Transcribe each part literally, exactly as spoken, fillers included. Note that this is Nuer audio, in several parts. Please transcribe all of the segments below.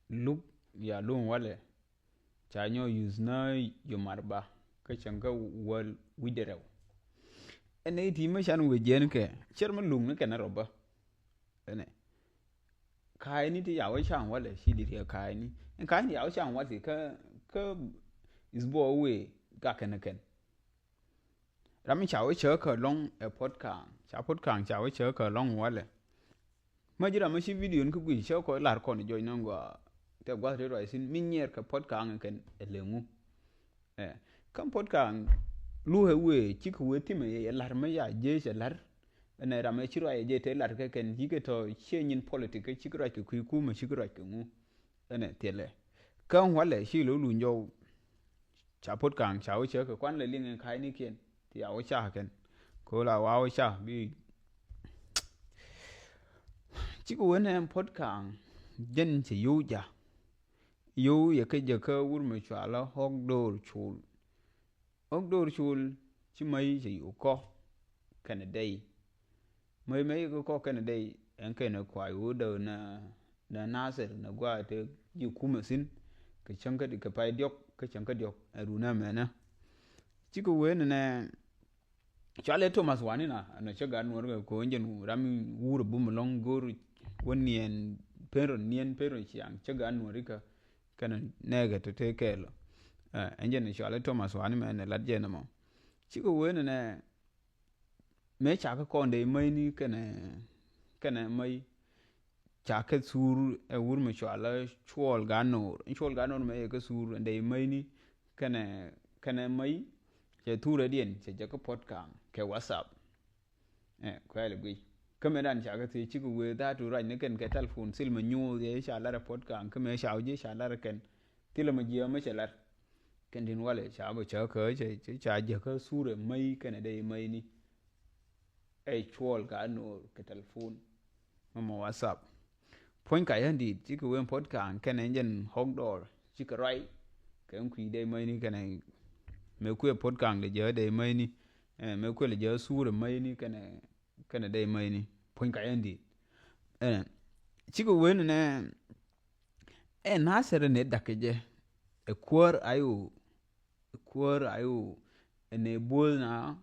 luk ya luŋ walɛ ca nyɔ yuth na yomar ba kä cäŋ kä wäl wi̱cdɛ rɛw. Ɛn ɛ ti mä can wee jiɛn kɛ cär mä luŋ ni kɛn rɔ bä. Ɛnɛ ka̱a̱cni ti ya wä ca̱a̱ŋ walɛ ci di riɛ ka̱a̱cni ɛn ka̱a̱cni ya wä ca̱a̱ŋ walɛ kä kä is bɔ wee gak kɛn kɛn. Ram mi ca wä cä kä lɔŋ ɛ Puɔt Ka̱a̱ŋ ca Puɔt Ka̱a̱ŋ ca wä cä kä lɔŋ walɛ. Mä ji̱ ram mä ci video ni kä guic cä kɔ lar kɔn jɔc nɔn gɔaa. Tɛ gua̱th ri ruac thi̱n mi nyiɛɛr kɛ Puɔt Ka̱a̱ŋ kɛn ɛ leŋu. Ɛ kä Puɔt Ka̱a̱ŋ lu ɛ wee ci kɛ wee thimɛ yɛ lar mä ya jee cɛ lar. Ɛnɛ ram ɛ ci ruac ɛ jee tɛ lar kɛ kɛn ci kɛ tɔ ciɛ nyin politik kɛ ci kɛ ruac kɛ kui̱ kumɛ ci kɛ ruac kɛ ŋu. Ɛnɛ thiɛlɛ kä walɛ ci lo luny jɔw. Ca Puɔt Ka̱a̱ŋ ca wä cä kɛ kuan lɛ liŋ ɛn ka̱a̱cnikiɛn ti ya wä ca kɛn. Kɛ wä la wa wä ca bi cikɛ wen ɛn Puɔt Ka̱a̱ŋ jɛn cɛ yo̱w ja. Yo̱w yɛ kä jɛ kä wur mi cua la ɣɔk do̱r col. Ɣɔk do̱r col ci mäc cɛ yo̱w kɔ kɛnɛ dɛy. Mäc mäc kä kɔ kɛnɛ dɛy ɛn kɛnɛ kuay wä däk na na Nasir na gua̱a̱ te ji̱ kumɛ thi̱n. Kɛ cäŋ kä kɛ pay diɔk kä cäŋ kä diɔk ɛ run ɛmɛnɛ. Cikɛ wen nɛ cualɛ Thomas Wani na ɛn cä gat nuɔr kɛ ko̱ jɛn ram wur bum lɔŋ go̱r wä niɛn pen rɔ niɛn pen rɔ ciaŋ cä gat nuɔr ikä kɛn nɛɛkɛ te te kɛɛl. Ɛn jɛn cualɛ Thomas Wani mɛ nɛ lat jɛn ɛmɔ. Cikɛ wen nɛ mëë ca kä kɔn dee mäcni kɛnɛ kɛnɛ mäc. Ca kɛ thur ɛ wur mi cual ɛ cuɔl gat no̱o̱r in cuɔl gat no̱o̱r mɛ yɛ kä thur ɛn dee mäcni kɛnɛ kɛnɛ mäc. Cɛ thur ɛ diɛn cɛ jɛ kä Puɔt Ka̱a̱ŋ kɛ WhatsApp. Ɛ kuɛl ɛ guic kä mɛ dan ca kɛ thiec cikɛ wee dhaatu ruac ni kɛn kɛ telephone thil mɛ nyuuth yɛ ca lar ɛ Puɔt Ka̱a̱ŋ kä mɛ ca wä jiɛ ca lar ɛ kɛn thil mɛ jiɛ mɛ cɛ lar. Kɛn tin walɛ ca bä cä kä cɛ ca jɛ kä thur ɛ mäc kɛnɛ dee mäcni. Ɛ cuɔl ka no̱o̱r kɛ telephone. Mɛ mɔ WhatsApp. Puɔ̱ny ka yändit cikɛ wen Puɔt Ka̱a̱ŋ kɛnɛ jɛn ɣɔk dɔɔr cikɛ ruac. Kɛ kui̱ dee mäcni kɛnɛ mëë kuɛ Puɔt Ka̱a̱ŋ dee jɛ dee mäcni. Ɛ mëë kuɛ lɛ jɛ thur ɛ mäcni kɛnɛ kɛnɛ dee mäcni puɔ̱ny ka yändit. Ɛ cikɛ wen nɛ ɛ Nasir ni dakä jɛ ɛ kuäär ayo. Kuäär ayo ɛn ɛ buɔth na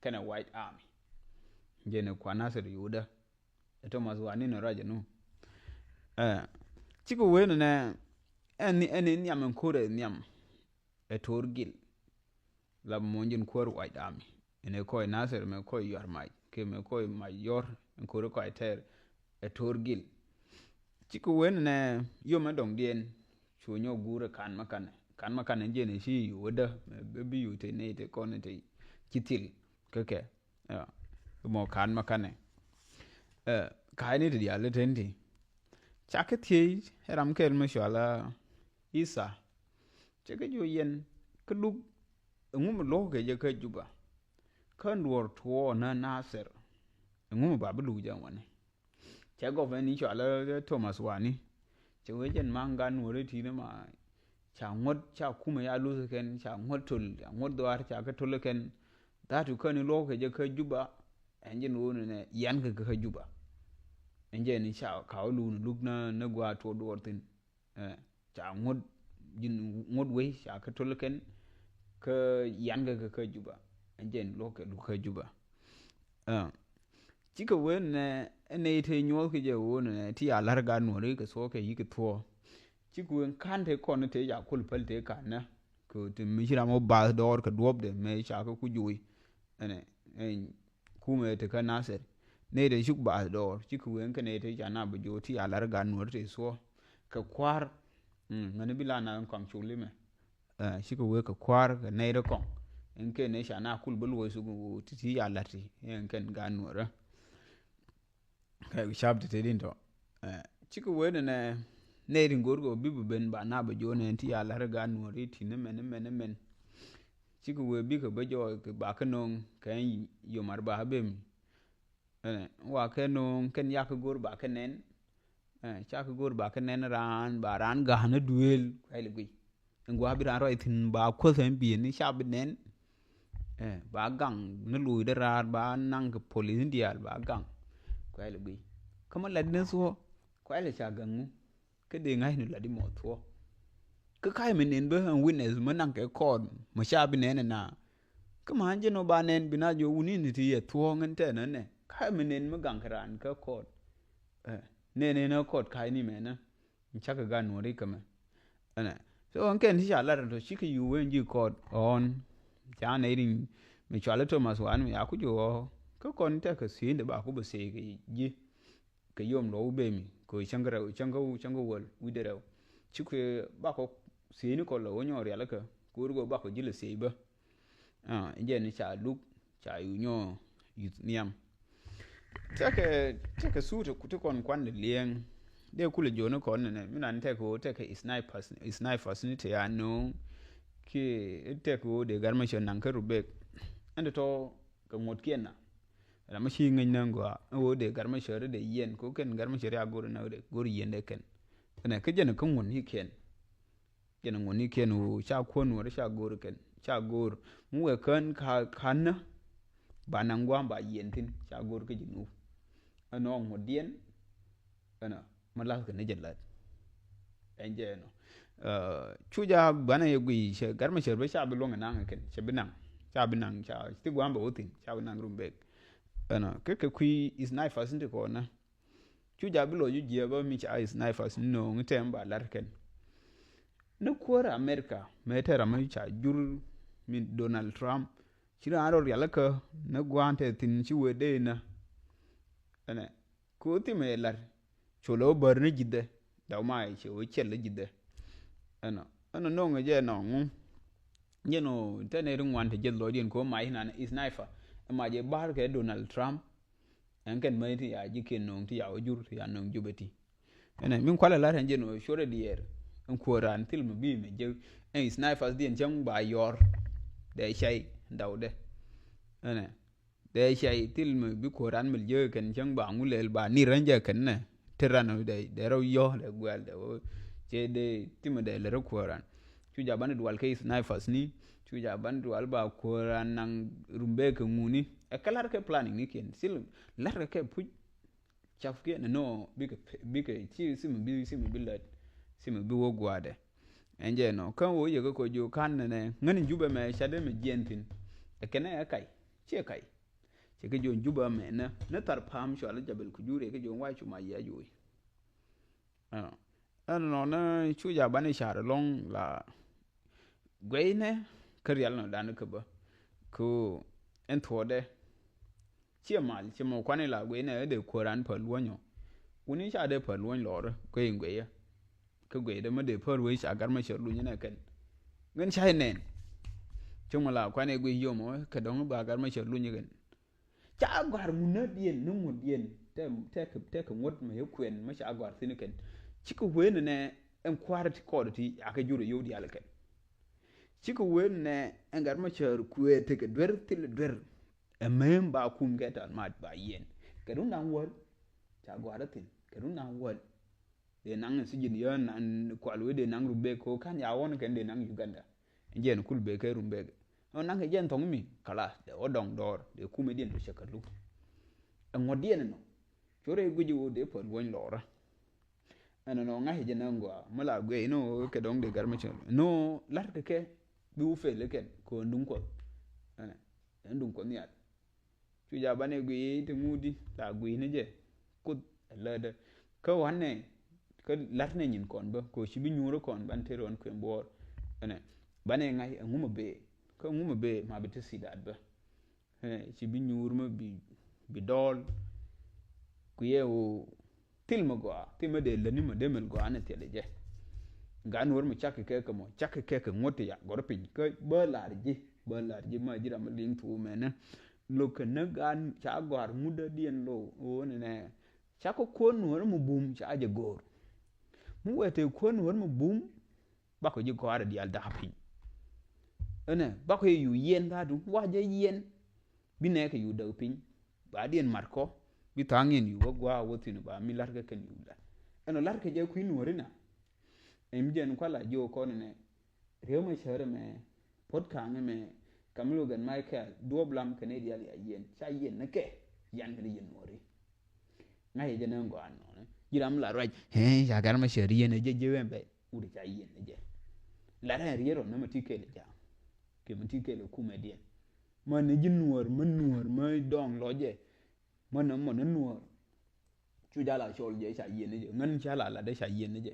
kɛnɛ White Army. Jɛn ɛ kua Nasir yodä ɛ Thomas Wani ni ruac ɛnu. Ɛ cikɛ wen nɛ ɛn ɛn nhiam ɛn ko̱r ɛ nhiam ɛ to̱r gil. La muɔ̱ny jin kuäär White Army ɛn ɛ kɔc Nasir mɛ kɔc yuar mac kɛ mɛ kɔc mac yɔr ɛn ko̱r kɔc tɛɛr ɛ to̱r gil. Cikɛ wen nɛ yom ɛ dɔŋdiɛn cu nyɔk guur ɛ kan ma kanɛ kan ma kanɛ jɛn ɛ ci yu wädä mɛ bɛ bi yu te ney te kɔn te ci thil kä kɛ. Mɔ kan ma kanɛ ka̱a̱cni ti diaal ɛ ten ti. Ca kɛ thiec ɛ ram kɛl mi cual a Itha. Cɛ kɛ jiök yɛn kä luk ɛŋu mi luɔ̱k kɛ jɛ kä Juba. Kä duɔ̱ɔ̱r tuɔɔk nä Nasir ɛŋu mi ba bi luk jɛ ŋuani. Cɛ gɔp ɛn i̱ cɔal ɛ Thomas Wani. Cɛ wee jɛn maŋ gan nuɔ̱ɔ̱ri ti̱i̱ ni ma ca ŋuɔ̱t ca kumɛ ya luth kɛn ca ŋuɔ̱t töl ca ŋuɔ̱t dhuaar ca kä töl kɛn. Dha̱a̱t tu käni luɔ̱k kɛ jɛ kä Juba. Ɛn jɛn ɣöö nɛ yan kɛ kä Juba. Ɛn jɛn ca ka wä luk ni luk nä gua̱a̱ tuɔɔk duɔɔr thi̱n. Ca ŋuɔ̱t ji̱n ŋuɔ̱t wei ca kä töl kɛn. Kä yan kɛ kä Juba ɛn jɛn luɔ̱k kɛ luk kä Juba. Cikɛ wen nɛ ɛn nɛy te nyuɔth kɛ jɛ ɣöö nɛ ti a la̱r gat nuɔ̱ri kɛ thuɔ̱k kɛ yi̱k kɛ thuɔ̱k. Cikɛ wen ka̱n te kɔn te ca kul päl te ka̱n nä kɛ ti mi ci ram wä bath dɔɔr kɛ duɔ̱pdɛ mɛ ca kɛ ku juuc. Ɛnɛ ɛn kumɛ te kä Nasir nɛy te cuk bath dɔɔr cikɛ wen kɛ nɛy te ca na bɛ jo̱o̱ ti a la̱r gat nuɔ̱ri te thuɔ̱k kɛ kua̱r. Ŋäni bi la na kɔaŋ cuk limɛ. Cikɛ wee kɛ kua̱r kɛ nɛy rɛ kɔŋ ɛn kɛn nɛy ca na kul bä luɔc thuk ti ti ya la̱t ti ɛn kɛn gaat nuɔrä. Kɛ cap ti te din tɔ. Cikɛ wee nɛ nɛ nɛy tin go̱o̱r kɛ bi bä ben ba na bä jo̱o̱n ɛn ti ya la̱t rɛ gaat nuɔri ti ni mɛn ni mɛn ni mɛn. Cikɛ wee bikɛ bä jɔɔc kɛ ba kä no̱o̱ŋ kɛ ɛn yom ar ba bem. Ɛnɛ wa kɛ no̱o̱ŋ kɛn yak go̱o̱r ba kɛ nɛn. Ca kɛ go̱o̱r ba kɛ nɛn raan ba raan ga̱a̱n ni duëël kuɛl guic. Ɛn gua̱a̱ bi raan rɔy thi̱n ba kuäth ɛn bi̱i̱n ni ca bi nɛn. Ba gaŋ ni lo̱cdä raar ba naŋ kɛ polis ni diaal ba gaŋ kuɛl guic. Kä ma lat ni thuɔ̱k kuɛl ca gaŋ ŋu. kä dee ŋa̱cni lat imɔ thuɔ̱k. Kä ka̱c mi nɛn bä ɛn witness mi naŋ kɛ kɔɔt mi ca bi nɛn ɛna. Kä ma jɛn ɔ ba nɛn bi na jɔ wuni ni ti yɛ thuɔ̱k ɛn tɛn ɛnɛ. Ka̱c mi nɛn mi gaŋ kɛ raan kä kɔɔt. Ɛ, nɛn ɛn ɛ kɔɔt ka̱cni mɛnɛ. Cakɛ gan nuɔri kɛ mɛ. Ɛnɛ. So ɛn kɛn ti ca lat ɛn tɔ cikɛ yu wen ji̱ kɔɔt ɣɔn. Ca nɛy riŋ mi cuali Thomas wan mi yaku jɛ ɣɔɔ. Kä kɔn tɛkɛ thiecdɛ ba ku bɛ thiec kɛ ji̱. Kɛ yom luɔk wä bemi kɛ cäŋ kɛ rɛw, cäŋ kɛ, cäŋ kɛ wäl wi̱cdɛ rɛw. Cikɛ bakɔ thiecni kɔ lɔ wä nyɔk rialikä. Kɛ wä rikɔ bakɔ ji̱ lɛ thiec bä. Ah, jɛn ca luk ca yu nyɔ yuth nhiam. Tɛkɛ, tɛkɛ thuk ti kɔn kuan liɛŋ. Dee kulɛ jiɔni kɔn nɛnɛ mi nan tɛkɛ ɣöö tɛkɛ snipers, snipers ni te ya no̱o̱ŋ. Kiɛ tɛkɛ ɣöö dee Gat Macar naŋ kä Rubek. Ɛn tɔ̱tɔ̱ kɛ ŋuɔ̱tkiɛn na. Ram mi ci ŋäc näŋ gɔaa ɛn ɣöö dee Gat Macar dee yiɛn kɛ ɣöö kɛn Gat Macar ya go̱r näk dee go̱r yiɛn dee kɛn. Ɛnɛ kä jɛn kä ŋuɔ̱tnikiɛn. Jɛn ŋuɔ̱tnikiɛn ɣöö ca kuɔn wär ca go̱o̱r kɛn ca go̱o̱r mi wee kään ka, ka̱n nä. Ba naŋ gua̱a̱m ba yiɛn thi̱n ca go̱o̱r kä ji̱ nup. Ɛnɔ ŋuɔ̱tdiɛn. Ɛnɔ mi la̱thkɛ ni jɛ la̱t. Ɛn jɛ ɛnɔ. Cu ja banɛ yɛ guiy cɛ Gat Macar bä ca bi luɔ̱ŋ ɛ naŋ kɛn cɛ bi naŋ. Ca bi naŋ ca ti gua̱a̱m bɛ wä thi̱n ca bi naŋ Rumbek. Ɛnɔ kɛ kɛ kui̱ is nai fasin ti kɔn nä. Cu ja bi lɔ ju jiɛ bä mi ca is nai fasin nööŋ tɛm ba lar kɛn. Ni kuäär America mɛ tɛ ram mi ca jur mi Donald Trump. Ci raan rɔ rialikä ni gua̱a̱n tɛ thi̱n ci wee dee nä. Ɛnɛ. Ku thimɛ lar. Cu lɛ wä bär ni ji̱dhɛ. Daw ma cɛ wä cɛl ni ji̱dhɛ. Ɛnɔ. Ɛnɔ no̱ŋ jɛ nɔŋ ŋu. Jɛ nɔ tɛnɛ ri ŋuan te jeth lɔcdiɛn ku ma inan sniper. Ɛma jɛ bar kɛ Donald Trump. Ɛn kɛn mäni ti ya ji̱ kiɛn no̱o̱ŋ ti ya wä jur ti ya no̱o̱ŋ jubɛ ti. Ɛnɛ min kualɛ lar ɛn jɛ nɔ cuɔrɛ diɛɛr. Ɛn kuäär raan thil mi bi mɛ jek. Ɛn snipers diɛn cäŋ ba yɔr. Dee cay dawdɛ. Ɛnɛ. Dee cay thil mi bi kuäär ran mil jiäk kɛn cäŋ ba ŋu lɛl ba nir ran jɛ kɛn nɛ. Ti ran dee, dee rɛw yɔ dee guɛl dee wä. Cɛ dee thimɛ dee lɛ rɛ kuäär ran. Cu ja ban dual kɛ snipers ni. Cu ja ban dual ba kuäär ran naŋ Rumbek kɛ ŋuni. Ɛ kɛ lar kɛ planning ni kiɛn. Thil lar kɛ kɛ puc. Caf kiɛn nɔ bikɛ, bikɛ ci thimɛ bi, thimɛ bi lät. Thimɛ bi wä gua̱a̱dɛ. Ɛn jɛ nɔ kä wä yɛ kɛ kɔ jiök ka̱n nɛ nɛ ŋän in jupɛ mɛ ca dee mɛ jiɛn thi̱n. Ɛ kɛnɛ ɛ kac. Ciɛ kac. Cɛ kɛ jiök in jupɛ mɛ nä ni thar pa̱a̱m cual jabɛl ku jur yɛ kɛ jiök in wac cu ma yia juɔy. Ɛn nɔ nɛ cu ja banɛ car ɛlɔ̱ŋ la guɛy nɛ kä rial nɔ dan kä bä. Ku ɛn thuɔɔdɛ. Ciɛ mal ciɛ mɔ kuani la guiy nɛ dee kuäär an päl luɔ̱nyɔ. Wuni ca dee päl luɔ̱ny lɔɔrä guiy in guiyä. Kä guiy dee mä dee päl wee ca gar mä cär luny nɛ kɛn. Ŋän ca inɛn. Cä mɔ la kuani guiy yom ɔ kɛ dɔ̱ŋ ba gar mä cär luny kɛn. Ca gɔ̱a̱r ŋun nä diɛn ni ŋuɔ̱t diɛn tɛ tɛ kɛ ŋuɔ̱t mɛ yɛ kuɛn mɛ ca gɔ̱a̱r thin kɛn. Cikɛ wen nɛ ɛn kua̱r ti kɔɔd ti a kɛ jur yio̱w diaal kɛn. Cikɛ wen nɛ ɛn gar mä cär kuëë tekɛ duer thil duer. Ɛ mem ba kum kɛ tal mat ba yɛn. Kɛ run naŋ wäl. Ca gɔ̱a̱r thi̱n kɛ run naŋ wäl. Dee naŋ in sijin yä naŋ kual wee dee naŋ Rumbek ko kan ya wɔn kɛn dee naŋ Uganda. Jɛn kul bek kɛ Rumbek. Ɔ naŋ kɛ jɛn thɔŋ mi kalas dee wä dɔŋ dɔɔr dee kum idiɛn dee cɛ kɛ luk. Ɛ ŋuɔ̱t diɛn inɔ. Cor ɛ guic iwä dee pä luɔ̱ny lɔɔrä. Ɛn inɔ ŋa̱c jɛ nɛ ŋɔa mi la guiɛ inɔ kɛ dɔŋ dee gar mi cɛ inɔ lar kɛ kɛ bi wä fel ikɛn kɛ ɣän duŋ kuɔth. Ɛn duŋ kuɔth nhial. Cu ja banɛ guiy ti ŋut di la guiy ni jɛ kuth ɛ lätdä. Kä wanɛ kä la̱t nɛ nyin kɔn bä kɛ ci bi nyuur kɔn ban te rɔn kuɛn buɔɔr. Ɛnɛ banɛ ŋa̱c ɛŋu mɛ bee kä ɛŋu mɛ bee ma bi te sidaat bä. Ɛnɛ ci bi nyuur mɛ bi bi dɔɔl. Ku yɛ ɣöö thil mi gɔaa thil mi dee lätni mi dee mil gɔaa ni thil jɛ. Gat nuɔr mi cak kɛ kɛ mɔ cak kɛ kɛ ŋuɔ̱t ti ya gɔr piny kä bä lar ji̱ bä lar ji̱ ma ji̱ ram mi liŋ thuu mɛnɛ. Lo̱k kɛ näk gat ca gɔ̱a̱r ŋut dädiɛn lo̱w ɣöö ni nɛ ca kɛ kuɔn nuɔr mi bum ca jɛ go̱o̱r. Mi wɛ tëë kuɔn nuɔr mi bum. Bakɔ ji̱ gɔ̱a̱r diaal da̱k piny. Ɛnɛ bakɔ yɛ yu yiɛn da̱a̱du wa jɛ yiɛn. Bi nɛɛkɛ yu däk piny ba diɛn mat kɔ bi tha̱a̱ŋ yɛn yu wä gua̱a̱ wä thi̱n ba mi la̱rkɛ kɛn yu la̱r. Ɛnɔ la̱rkɛ jɛ kui̱ nuɔ̱ri na. Ɛn bi jɛn kuala jiök kɔn ɛnɛ ri̱ew mɛ cär ɛmɛ puɔ̱t ka̱a̱ŋ ɛmɛ. Kamilo gɛn Michael duɔ̱ɔ̱p lam kɛn i̱ diaal ya yiɛn ca yiɛn ni kɛ. Yan kɛn i̱ yiɛn nuɔ̱ri. Ŋa̱c jɛ ni ɛn gɔaa nɔɔni. Ji̱ ram la ruac, eh, ca kɛr ma cɛ riɛn ɛ jɛ jɛ wɛn bɛ. Wut ca yiɛn ɛ jɛ. La rɛn riɛn rɔ nɛ ma ti kɛl ɛ jam. Kɛ ma ti kɛl ɛ kumɛ diɛn. Ma ni ji̱ nuɔr, ma nuɔr, ma dɔŋ lɔ jɛ. Ma nɛ mɔ ni nuɔr. Cu jal a cɔl jɛ ca yiɛn ni jɛ. Ŋän ca la lat dee ca yiɛn ni jɛ.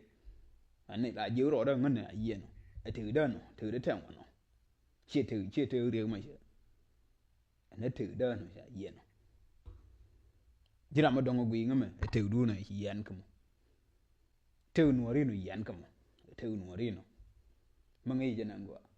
Ani la jiɛ rɔɔdɛ ŋän a yiɛn ɔ. Ɛ tëk dään ɔ, tëk dee tɛm wan ɔ. Ciɛ tëk, ciɛ tëk riek ma cɛ. Ɛn ɛ tëk dään ɔ ca yiɛn ɔ. Ji̱ ram mi dɔ̱ŋ ɛ guiy ŋämɛ ɛ tëk duun ɛ ci yiɛn kä mɔ. Tëk nuɔ̱ɔ̱rin ɔ yiɛn kä mɔ. Ɛ tëk nuɔ̱ɔ̱rin ɔ. Mä ŋäc jɛ nɛn gɔaa.